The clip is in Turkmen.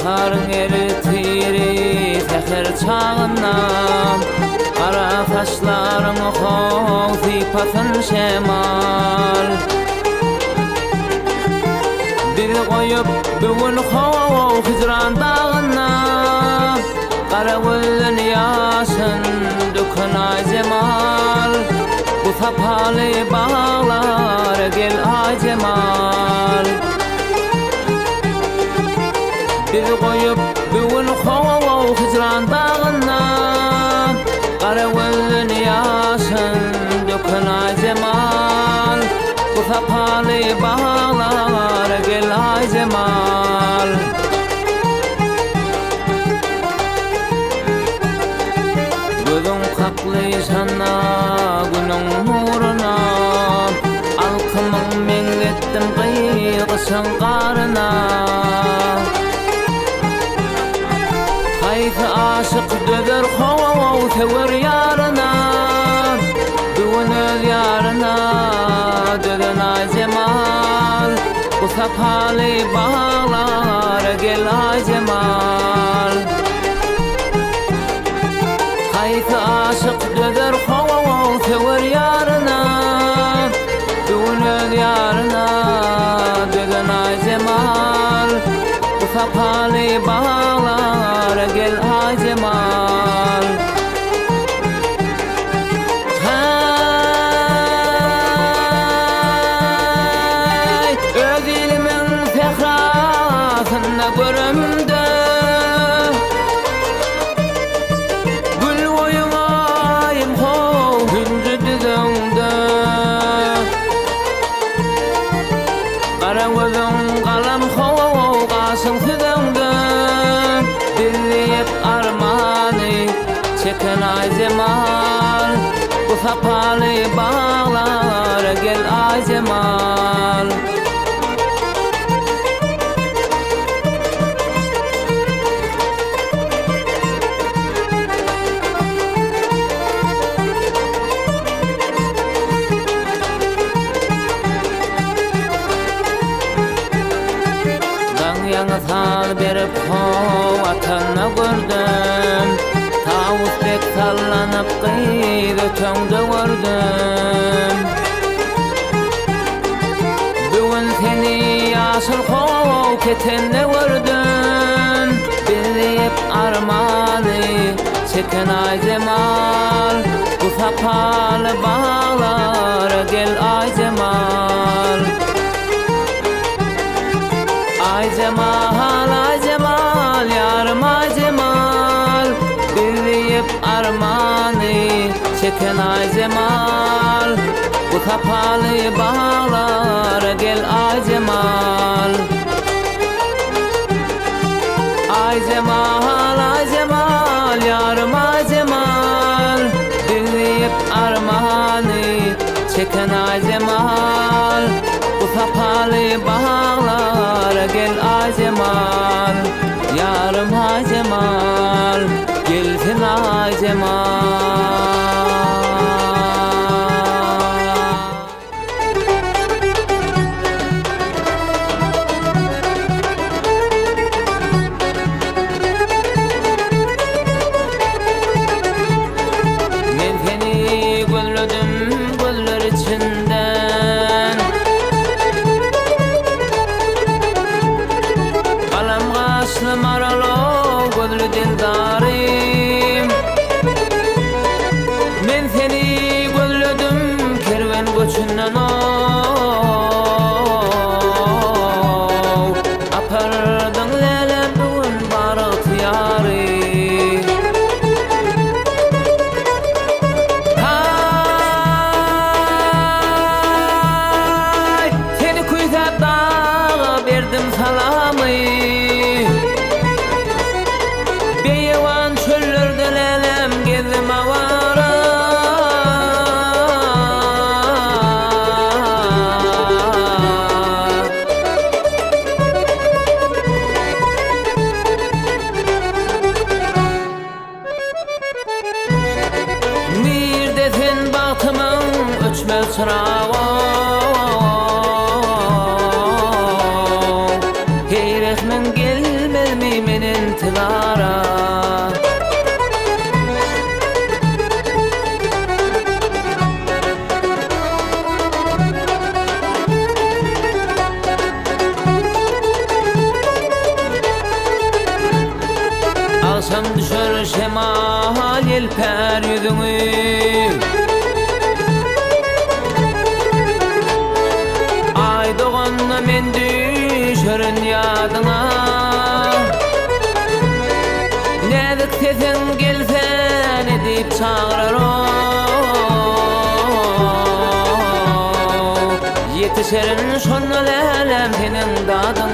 Baharyň ertiri säher çagynda Gara saçlaryň how sypasyn şemal. Bizi goýup bu gün how hijran dagynda Gara gözden ýaşyn döken Aýjemal. Bu sapaly baglara gel Aýjemal. Bizi goýup bu gün how hijran dagynda Gara gözden ýaşyn döken Aýjemal. Bu sapaly baglara gel Aýjemal. Gözüň kaklyşanda günüň nuruna, Alkymyň meňzetdim gyz gyşyň garyna. Haýsy aşyk dözer how söwer ýaryna, Bu gün öz ýaryna dözen Aýjemal. Bu sapaly baglara gel Aýjemal. Haýsy aşyk dözer how söwer ýaryna, Bu gün öz ýaryna dözen Aýjemal. Bu sapaly baglara gel Aýjemal. Häý, öz ilimiň sährasynda göremde, Gül boýuň aýym how hünji düzeňde. Gara gözüň galam how gaşyň süzeňde, Biz diýip armany çeken Aýjemal, Bu sapaly baglara gel Aýjemal. Daň ýaňy saz berip how atanda gördüm, Tawus dek sallanyp gyz öteňde gördüm. Bu gün seni ýaşyl how ketende gördüm, Biz diýip armany çeken Aýjemal, Bu sapaly baglara gel Aýjemal. Aýjemal, Aýjemal, ýarym Aýjemal, Biz diýip armany çeken Aýjemal, Bu sapaly baglara gel Aýjemal. Aýjemal, Aýjemal, ýarym Aýjemal, Biz diýip armany çeken Aýjemal, Bu sapaly baglara gel Aýjemal, Ýarym Aýjemal, gelsin Aýjemal. Men seni gözledim gözler içinden Galam gaşly maralow gözli dildarym Men seni gözledim kerwen göçünden ow Apardyň lälem bu gün bar ygtyýary Haý, seni küýsäp daga berdim salamy Beýewan çöllerde lälem gezdim awara. Nirde sen bagtymyň öçmez çyragy Heý rehmiň gelmezmi? men intizara. Agşam düşer şemal ýelpär ýüzüňi. Aý doganda men düşerin ýadyňa. Näzik sesiň gelse ne diýip çagyrar o. Ýetişerin şonda lälem seniň dadyňa.